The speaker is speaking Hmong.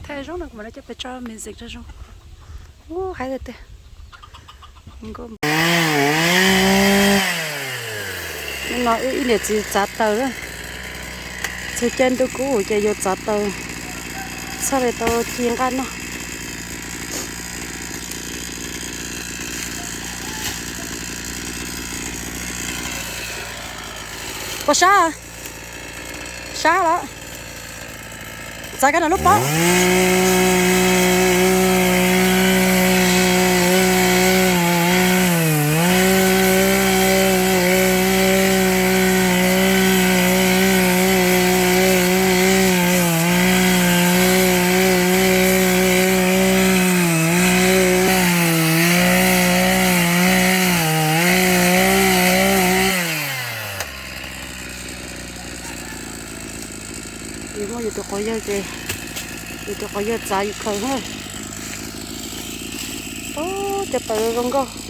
Thaij zoo no kuv mam li coj peb tso music rau zoo. Ub, haib tiag tiag. No wb ib niam txiv txav taws na. Txog caij ntuj kub ces yuav txav taws, txhaj li tau ci nqaj noj. Puas sab? Sab lawm. Txav koj no lub pob. Yus muaj yus tus quav yawg ces yus tus quav yawg txav yus khaws na. Ub, cov taws zoo nkauj.